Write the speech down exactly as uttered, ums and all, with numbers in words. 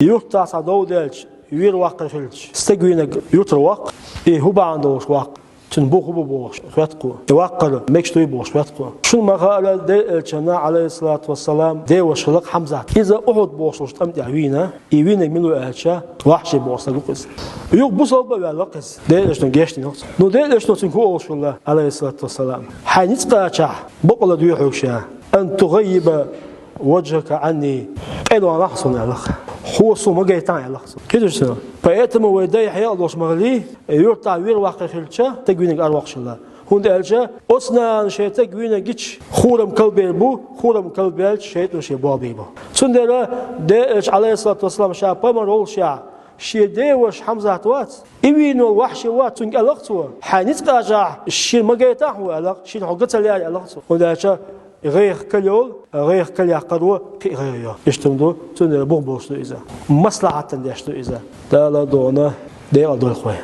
Юртахь цхьа дов даьлча, вер ваккхар хилча, стаг вийнарг юртара ваккха, и хӀун бахьана долуш ваккха? Цуьнан бух хӀун бу бохуш хоьтту кхо. И ваккхар мегаш дуй бохуш хоьтту кхо. Шуна ма хаъара, Делан Элчанна, Ӏалайхиссалату вассалам, деваша хилла-кх Хьамзат. Иза Ухьуд бохуш долчу тӀам тӀехь вийна, и вийнарг мила ву аьлча, Вахьши бохуш стаг ву-кх иза. Юха бусалба а ваьлла-кх иза. Делан Элчано гечдина-кх цунна. Ну, Делан Элчано цуьнга хӀун олуш хилла, Ӏалайхиссалату вассалам? Хьайн ницкъ кхачахь, бакъ ладоьгӀна хьоьга ша. «Ан тугӀаййиба ваджхака Ӏанни». Къена ван нах суна аьлла-кх. Хьо суна ма гайтахь аьлла-кх цо. Кхеташ ду? Поэтому вай дай хьекъал долуш ма хилий, юртахь вер ваккхар хилча, стаг вийнарг аравоккхуш хилла. ХӀунда аьлча оцу нана шайн стаг вийнарг гича, хурам калбер бу, хурам калбаьлча, шайтӀано шен болх бийр бу. Цундела Делан Элча, Ӏалайхиссалату вассалам, ша пайхамар воллушехь, шен деваша Хьамзат вац, и вийна волу Вахьши вац, цуьнга аьлла-кх цо: «Хьайн ницкъ кхачахь, шена ма гайтахь хьо», аьлла-кх, шена хьо ган ца лаьара аьлла-кх цо. ХӀунда аьлча гӀайгӀа кал йолу, гӀайгӀа кал яккхаро кхин а гӀайгӀа йо. Иштта ма ду, цундела бух болуш ду иза. Маслахьатана деш ду иза. Дала дона декъал дойла вай.